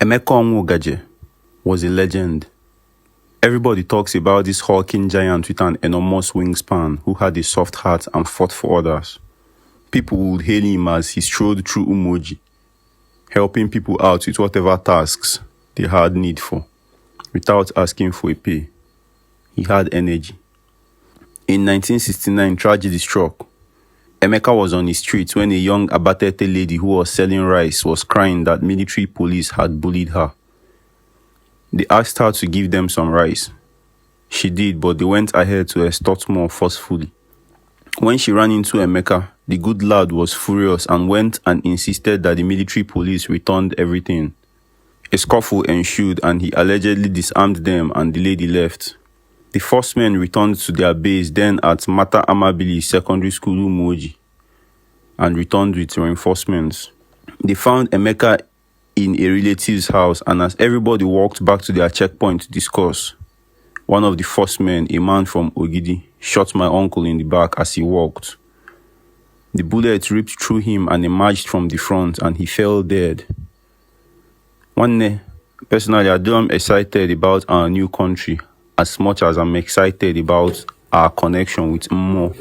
Emeka Onwugaje was a legend. Everybody talks about this hulking giant with an enormous wingspan who had a soft heart and fought for others. People would hail him as he strode through Umoji, helping people out with whatever tasks they had need for, without asking for a pay. He had energy. In 1969, tragedy struck. Emeka was on the streets when a young Abatete lady who was selling rice was crying that military police had bullied her. They asked her to give them some rice. She did, but they went ahead to extort more forcefully. When she ran into Emeka, the good lad was furious and went and insisted that the military police returned everything. A scuffle ensued and he allegedly disarmed them and the lady left. The first men returned to their base then at Mata Amabili Secondary School Umoji and returned with reinforcements. They found Emeka in a relative's house, and as everybody walked back to their checkpoint to discuss, one of the first men, a man from Ogidi, shot my uncle in the back as he walked. The bullet ripped through him and emerged from the front, and he fell dead. One day, personally, I am excited about our new country as much as I'm excited about our connection with Mmo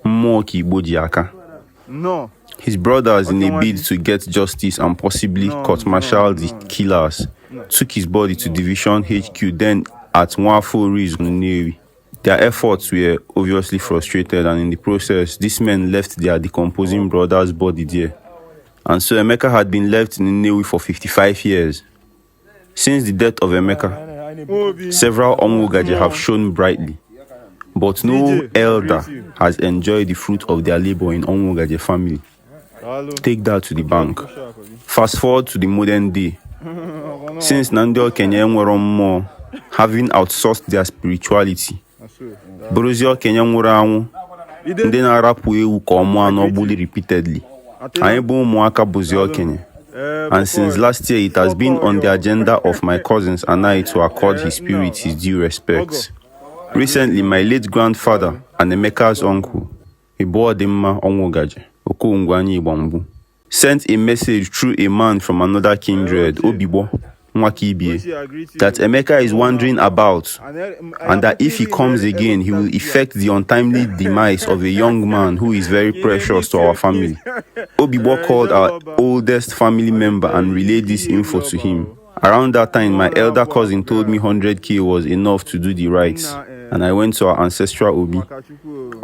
Kibojiaka. No. His brothers, in a bid to get justice and possibly court-martial the killers, took his body to Division HQ, then at Nwafo Riz Nnewi. Their efforts were obviously frustrated, and in the process, these men left their decomposing brother's body there. And so Emeka had been left in Nnewi for 55 years. Since the death of Emeka, several Onwugaje have shone brightly, but no elder has enjoyed the fruit of their labor in Onwugaje family. Take that to the bank. Fast forward to the modern day. Since Nandi Kenya nwere mmụọ, having outsourced their spirituality, Borozio Kenya nwere anwụ, ndị na-arapụ ewu ka ọmụ anọ gbuli repeatedly. Anyị bụ ụmụaka Borozio Kenya. And since last year, it has been on the agenda of my cousins and I to accord his spirit his due respects. Recently, my late grandfather and Emeka's uncle, Iboadimma Onwugaje, Okongwanyi Bambu, sent a message through a man from another kindred, Obibo, Nwakibie, that Emeka is wandering about and that if he comes again, he will effect the untimely demise of a young man who is very precious to our family. Obibo called our oldest family member and relayed this info to him. Around that time, my elder cousin told me 100k was enough to do the rites, and I went to our ancestral Obi,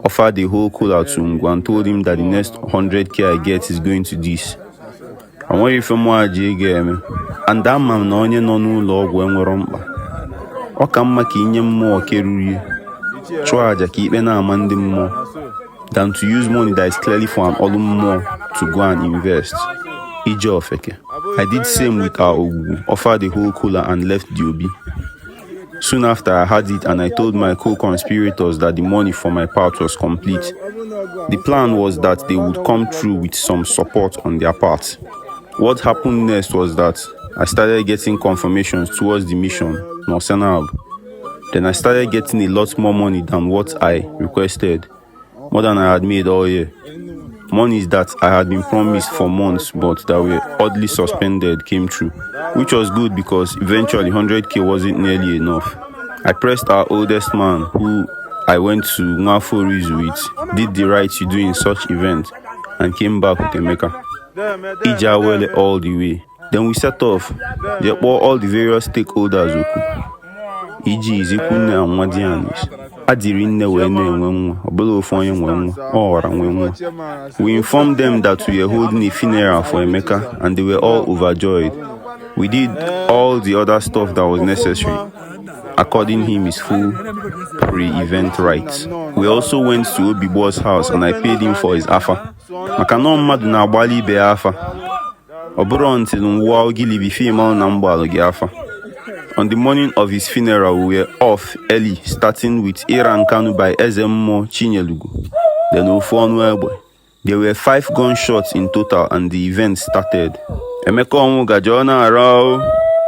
offered the whole kola to Ngwa, and told him that the next 100k I get is going to this. I want you from Mwajige, and that man no onye no n'ụlọ ọgwụ enwere mkpa. Ọ ka mma ka inye mmụọ keruru ya, chụọ aja ka ikpe na-ama ndị mmụọ, than to use money that is clearly for an olu mmụọ to go and invest. Ije ofeke. I did same with our Ogu, offered the whole kola and left the Obi. Soon after I had it and I told my co-conspirators that the money for my part was complete. The plan was that they would come through with some support on their part. What happened next was that I started getting confirmations towards the mission, Nosenab. Then I started getting a lot more money than what I requested, more than I had made all year. Monies that I had been promised for months but that were oddly suspended came true, which was good because eventually 100k wasn't nearly enough. I pressed our oldest man, who I went to Nwafo Riz with, did the right you do in such events, and came back with Emeka. Ijawele all the way. Then we set off. They brought all the various stakeholders. Iji Izikunne and Wadianis. Adirinne wene wenwa. Obolo fonye wenwa. Ora wenwa. We informed them that we were holding a funeral for Emeka, and they were all overjoyed. We did all the other stuff that was necessary, according him his full pre-event rights. We also went to Obibo's house and I paid him for his afa. Makano mmadu na agbali ibe afa. Oburo until nwa ogili bi female na mgbalo gi afa. On the morning of his funeral, we were off early, starting with Iran Kanu by Ezemmo Chinyelugu. Then Ofuonuebo. There were 5 gunshots in total and the event started. Emeka Onwugaje Arao.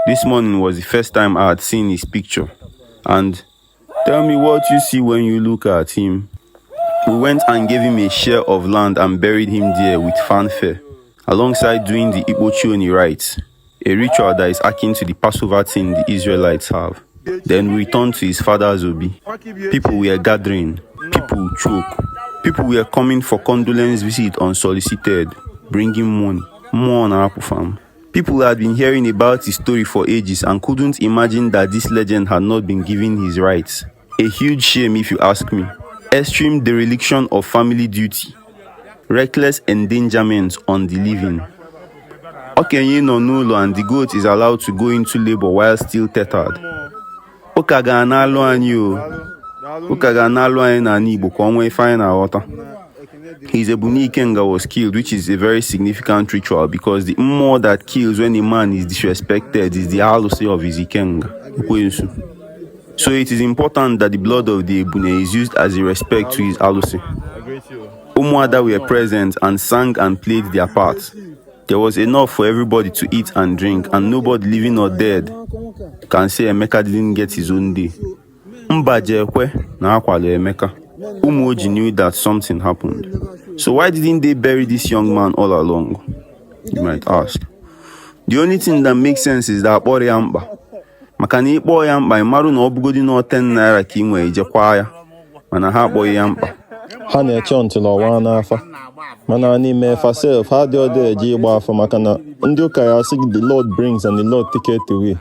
This morning was the first time I had seen his picture. And tell me what you see when you look at him. We went and gave him a share of land and buried him there with fanfare, alongside doing the Igbo Chioni rites. a ritual that is akin to the Passover thing the Israelites have. Then we return to his father's obi. People were gathering, people choke, people were coming for condolence visit unsolicited, bringing money, more on Apple farm. People had been hearing about his story for ages and couldn't imagine that this legend had not been given his rights. A huge shame if you ask me. Extreme dereliction of family duty. Reckless endangerment on the living. Okenye no n'ụlọ and the goat is allowed to go into labor while still tethered. Ụka ga-analụ anyị o. Ụka ga-analụ anyị n'ala Igbo ka ọnwa ife anyị na-aghọta. His Ebuni Ikenga was killed, which is a very significant ritual because the mmụọ that kills when a man is disrespected is the alụsị of his Ikenga. So it is important that the blood of the Ebune is used as a respect to his alụsị. Umuada were present and sang and played their part. There was enough for everybody to eat and drink, and nobody living or dead can say Emeka didn't get his own day. Mbaje ekwe na akwalo Emeka. Umuoji knew that something happened. So why didn't they bury this young man all along? You might ask. The only thing that makes sense is that akpọrọ ya mkpa. Maka na ịkpọ ya mkpa ịmarụ na ọbụgodi na 10 naira ka ị nwee ijekwa ya. Mana ha akpọghị ya mkpa. Ha na-eche until ọnwa n'afa. Mana n'ime fa self ha dị ọdụ eji ịgba afa maka na ndị ụka ya sị the Lord brings and the Lord taketh away.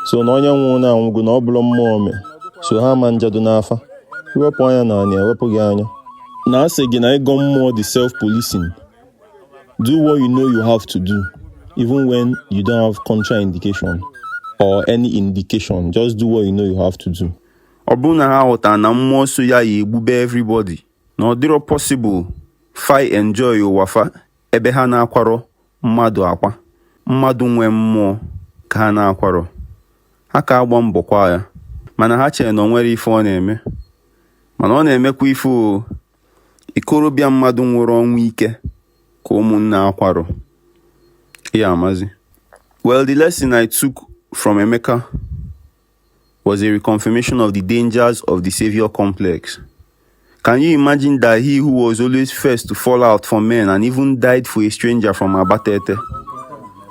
So na onye nwụrụ na anwụgo na ọ bụrụ mmụọ mee. So ha ma njado n'afa. Iwepụ anya na anya ewepụ gị anya. Na asị gị na ịgọ mmụọ dị self-policing. Do what you know you have to do, even when you don't have contraindication or any indication. Just do what you know you have to do. Ọ bụrụ na ha ghọtara na mmụọ so ya egbube everybody, na ọ dịrọ possible fi enjoy ụwafa ebe ha na-akwarọ mmadụ akwa, mmadụ nwe mmụọ ka ha na-akwarọ. Ha ka agba mbọ kwa ya, mana ha chere na ọ nwere ife ọ na-eme. Mana ọ na-emekwa ife o. Ikorobịa mmadụ nwụrụ ọnwụ ike ka ụmụnne akwarọ. Ya amazi. Well, the lesson I took from Emeka was a reconfirmation of the dangers of the savior complex. Can you imagine that he who was always first to fall out for men and even died for a stranger from Abatete,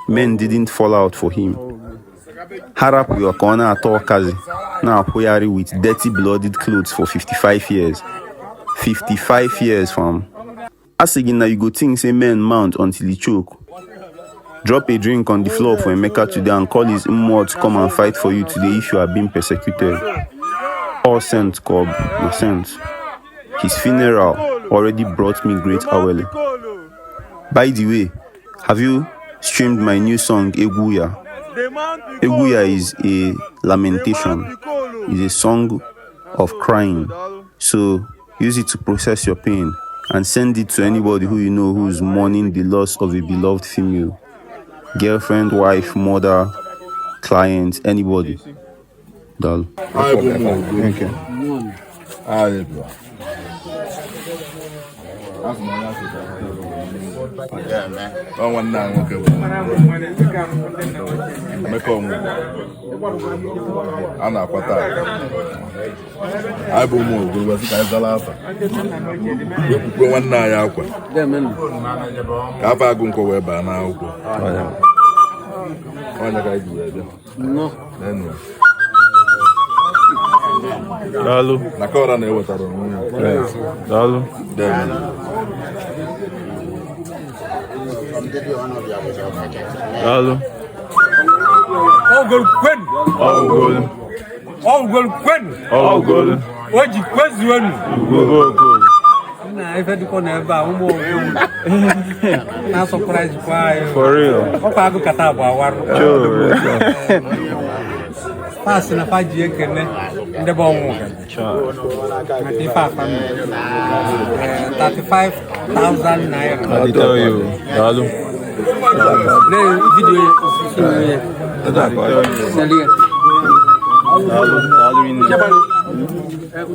men didn't fall out for him? Harapu Yokona Atokazi, now Poyari with dirty blooded clothes for 55 years. 55 years from. As again, now you go think say men mount until he choke. Drop a drink on the floor for Emeka today and call his mmụọ to come and fight for you today if you are being persecuted. All sent, Cobb, no sense. His funeral already brought me great awele. By the way, have you streamed my new song, Eguya? Eguya is a lamentation. It's a song of crying. So use it to process your pain and send it to anybody who you know who is mourning the loss of a beloved female. Girlfriend, wife, mother, client, anybody. Dal. Thank you. Dalu. Nakora na ewetara onwe ya. Dalu. Dalu. All goal Quinn. All goal. All goal Quinn. All goal. What you question? Go. Nah, if you can never, I'm surprised why. For real. What I go Kataba? Sure. Pass in a 5 year can in the bone. 35,000 naira. I tell you, Dalu.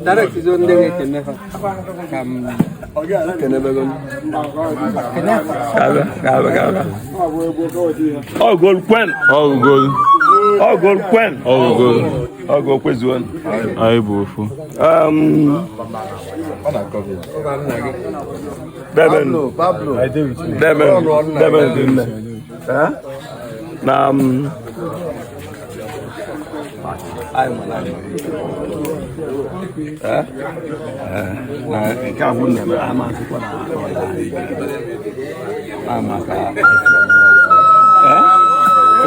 Direct is on the can never come. All goal Quen. All goal. All goal Quen. All goal. All goal quiz one. I bofu. Pablo. Deben. Huh? na nke a bụ nna m amasịkwa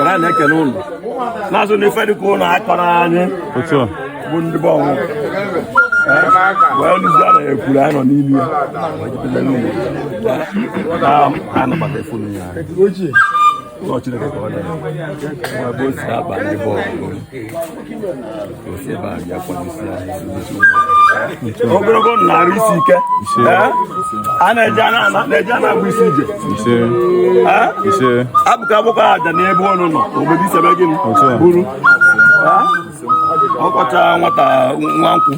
na na-ekele ụlọ na-azụ na ife dịka ụlọ akpara anyị bụ ndị be ọnwụ wee lụzi a na-ekwuru anyị nọ n'ime ya anabata efonu ya Lord Chineke ka ọ dị ebe o si aba ndị bọọlụ osi ebe a bịa kwadisi anyị ogologo narị isi ike a na-eje na-agba isi ije abụka agbụkọ aja n'ebe ọnụ nọ obodo isi ebe gịnị buru ọkọcha nwata nwa nkwụ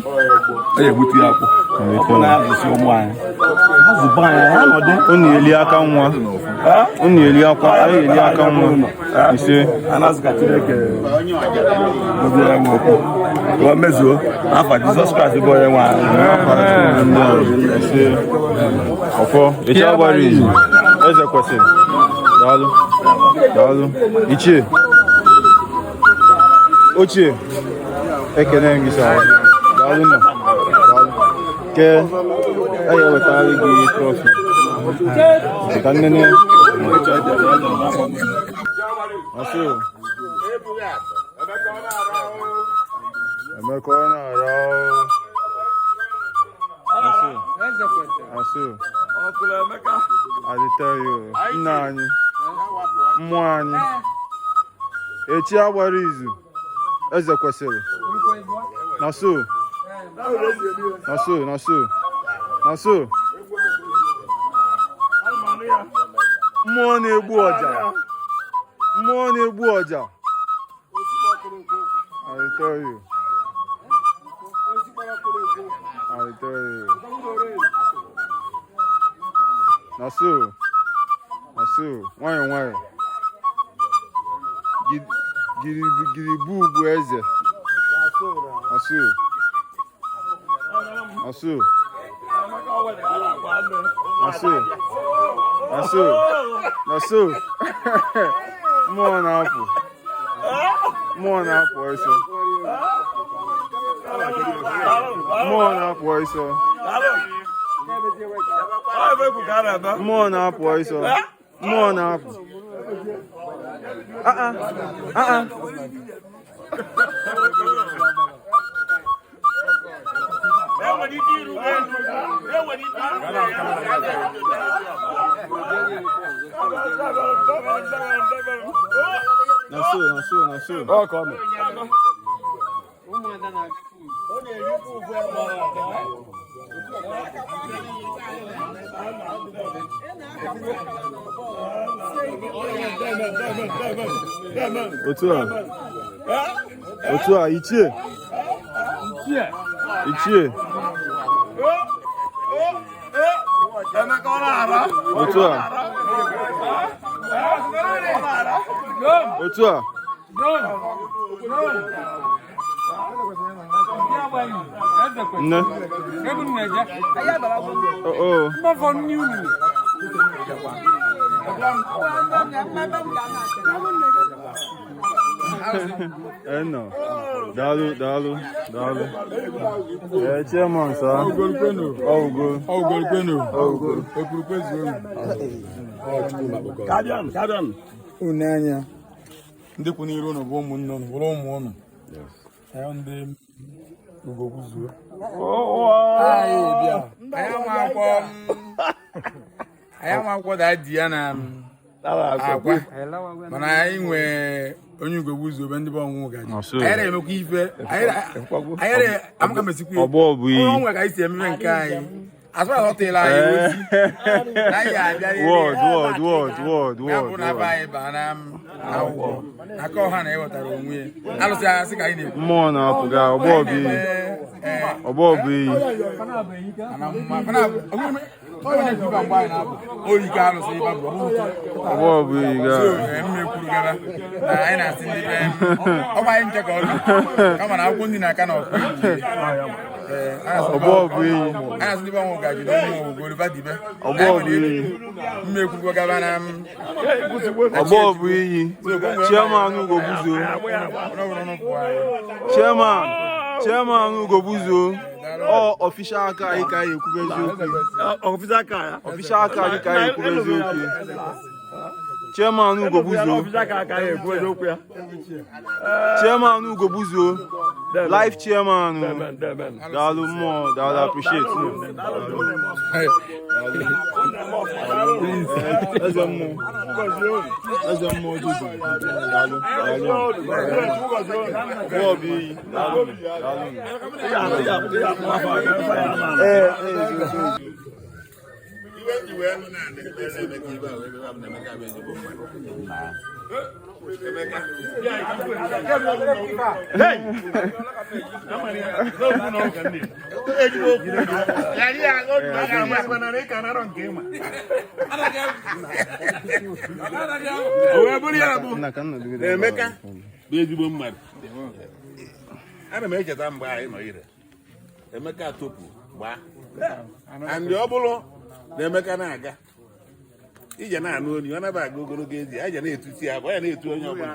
a ga-egbutu ya akwụ ọkụ na-azụsi ụmụ anyị unu eli aka nwa unu eli akwa anyị eli aka nwa ise anazụka Chineke obi ya nwe okwu ka o mezuo n'afa Jizọs Kraịst bụ onye nwe anyị ọfọ echi agbara izu eze kwesịrị daalụ ichie ochie ekene gị sara daalụ nọ daalụ ke aya wetara gị trọfi ka nnene asụ Emeka ọ na-ara asụ I tell you nna anyị mmụọ anyị echi agbara izu eze kwesịrị na so mmụọ na-egbu ọja I tell you na so nwayọ giribu ugwu eze Naso mmụọ na-apụ ọsọ mmụọ na-apụ ọsọ Naso. Oh, come. Otu a ichie otu a nne no. Dalu. Chairman, sir. Kadian. Unanya. Ndị kwụ n'iru ụnụ bụ ụmụnne ụnụ bụrụ ụmụ ụnụ. Ndị ugoguzo. Anyị akwụkwọ da di ya na agwa mana anyị nwee onye ugoguzo be ndị bụ Onwugaje. Anyị na-emekwa ife anyị amaka mesikwa ọgbọ bụ iyi onwe ka anyị si ememe nke anyị as far as hotela anyị ozi na anyị abịa word ya bụ na be anyị baa na akwụkwọ aka ọha na ịghọtara onwe ya alụsị asị ka anyị na-ekwu mmụọ na-apụga ọgbọ bụ iyi oyi ka alụsị ịba bụ ọgbọ bụ iyi ga mmekwuru gara na anyị na-asị ndị be ọgba anyị nche ka ọ dị kama na akwụkwọ ndị na-aka na ọkụ Ọgbọ bụ iyi. Ana ndị Onwugaje n'ụmụ Ogoliva dibe. Ọgbọ bụ iyi. Mmekwu gabana Ọgbọ bụ iyi. Chairman Ugobuzo. Chairman Ugobuzo. Official aka anyị ka anyị ekwube eziokwu. Official aka anyị ka anyị ekwube eziokwu. Chairman Ugobuzo. Chairman Ugobuzo. Life chairman. Daalụ mmụọ, daalụ appreciate you. Eze mmụọ. Eze mmụọ Juju. Daalụ. Obi. Daalụ. Emeka bụ ezigbo mmadụ. Ana m echeta mgbe anyị nọ ire Emeka topu gbaa andị ọ bụrụ na Emeka na-aga ije na-anụ onye ọ naba aga ogologo ezi aja na-etusi ya ya na-etu onye ọbụla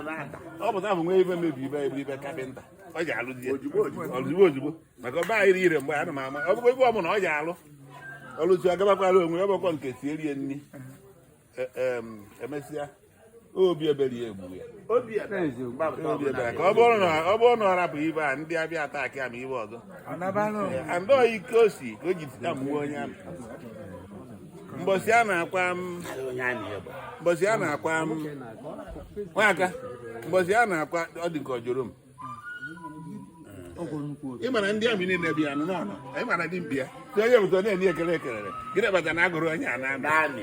ọ pụta bụ nwe ibe mebi ibe kapịnta ọ ji alụ di ya ozugbo maka ọba anyị ire mgbe ana m ama ọ bụkwa ebe ọ bụ na ọ ji alụ ọlụtu agabakwala onwe ọbụkwa nke si erie nri emesịa obi ebere ya egbu ya ka ọ bụrụ na ọ rapụ ibe a ndị abịa ataki ama ibe ọzọ andị oyi ike o si ka o ji tika mgbe onye ahụ mbọsị a na-akwa nwaka mbọsị a na-akwa ọ dị ka ọjọrọ m ịmara ndị amị niile bịa nụ n'ọnụ ịmara dị mbịa tụ onye bụtọ na-enye ekelere gịnị kpata na agụrụ onye a na-amị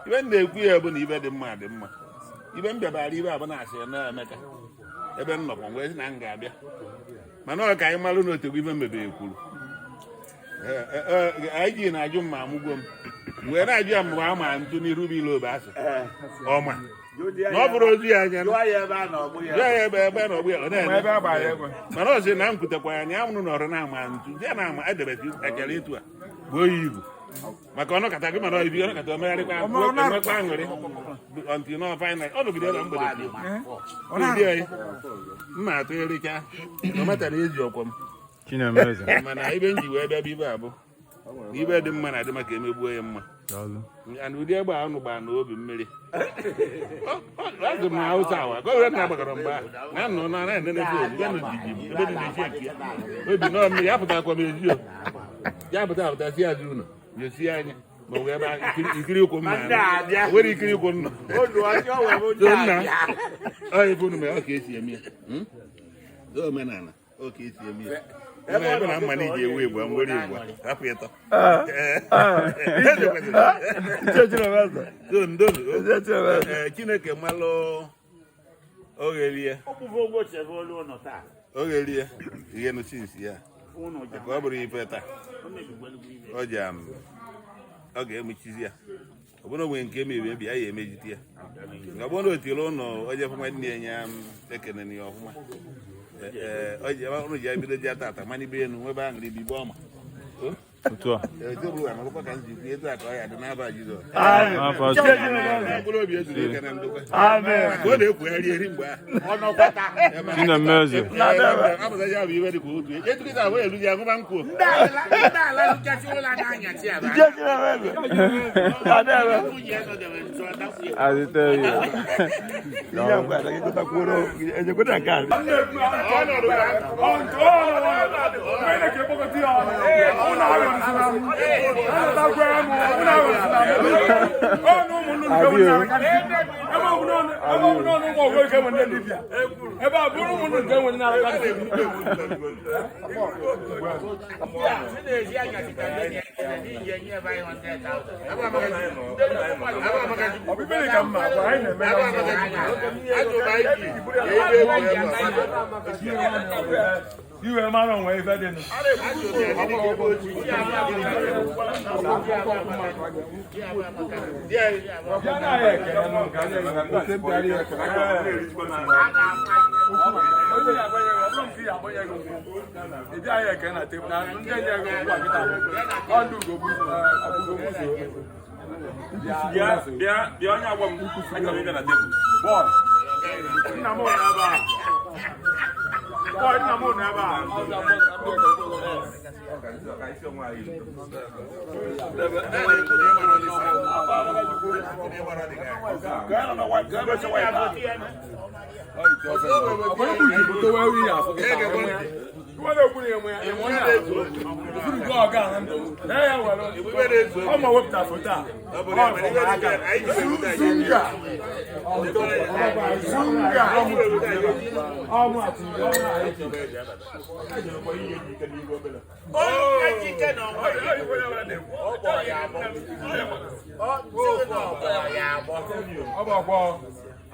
ibe m na-ekwu ya bụ na ibe dị mma dị mma ibe m bịabara ibe abụ na-asị na Emeka ebe m nọkwa mgbe na m ga-abịa mana ọ ka anyị malụ na otegwu ibe mebere ekwuru anyị ji na-ajụ mma amụgwo m mgbe na-ajụ ya mgbe a ma ntụ n'iru bụ ile obe asị ọma na ọ bụrụ ozi ya anya jụọ ya ebe na ọgbụ ya ọ na-eme mana ọ sị na m kwutekwa ya na ya nwụrụ na ọrụ na-ama ntụ ya na-ama edebeta ekele etu a bụ oyi ibu maka ọnọkata gị mana ibi ọnọkata omegharịkwa emekwa aṅụrị ọntị nọ faịnal ọ nọgide na mgbede anyị mma atụ ericha o metara eji ọkwọ m mana ibe m ji wee bịa bụ ibe abụ ibe dị mma na-adị maka emegbuo ya mma and ụdị egbe ahụ gbaa na obi mmiri azụ m Hausa awa ka o were na agbagara mgbe ahụ na nnụ na na-enenekwa ebe dị na-eji eki ya obi nọ mmiri ya pụtakwa m ezi o ya pụta si azụ ụlọ jesi anya ma ọ ebe ikiri ụkwụ m na nwere ikiri ụkwụ nọ nna ọ bụ na ọ ka esi eme ya omenala ọ ka esi eme ya ebe na mma na iji ewu egbu nwere igbo hapụ ịtọ Chineke malụ ogherie ihe nụsinsi ya ka ọ bụrụ ife taa ọ ga-emechizi ya ọ bụrụ onwe nke emebi ebi ya emejite ya ọ bụrụ na o tiri ụlọ oje fụma ndị enye ya ekene ya ọfụma ụnụ ji ebido ji ata ata mana ibe enu nwebe aṅụrị bibe ọma Otu a. ka m ji etu a ka ọ ya dị n'aba Jizọs mkpụrụ obi ezuru ike na ndokwa ka ọ na-ekwugharị eri mgbe apụta ya bụ iwe dị ka otu etukịta abụ elu ji agụba nkwuo You were man on way better than di ya abonye go e di aye ke na table na ndị enye go kwa kita ọ ndụ go buso bịa onye agwa m anya m na table boy nna m na aba boy nna m na aba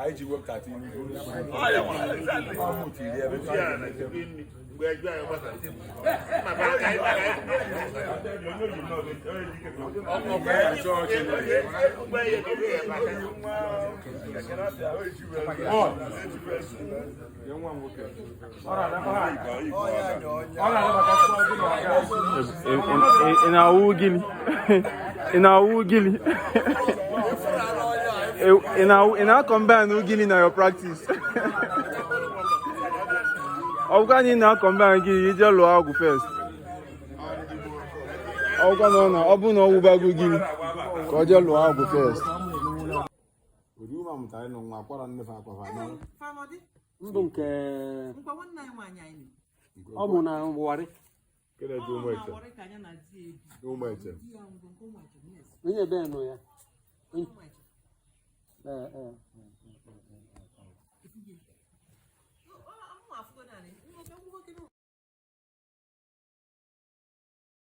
I ji wepụta iwu. Ọ ya nwa exactly. Ọ mụtiri ebe ọ ya na mgbe eju anyị gbasa. Ma ba ka anyị bara. Ọ bụ ya chọọ chi. Mgbe ya go ya ba ka nwa. Ọ. Ya nwa nwoke. Ọra na ba ha. Ọra na ba ka sọ gị na. Ina wugili. Ina wugili. In our combine Ugili na your practice. Ogani na combine Ugili, you just low go first. Ogani na obu na uba Ugili. Ko just low go first. Oduma mutare no nwa kwara nnefa akwafa na. Famodi. Ndụ nke Nkwa nwanne anyị nwanyị anyị. ọ mụ na Buhari. Kele do mo eche. Do mo eche. Onye be no ya.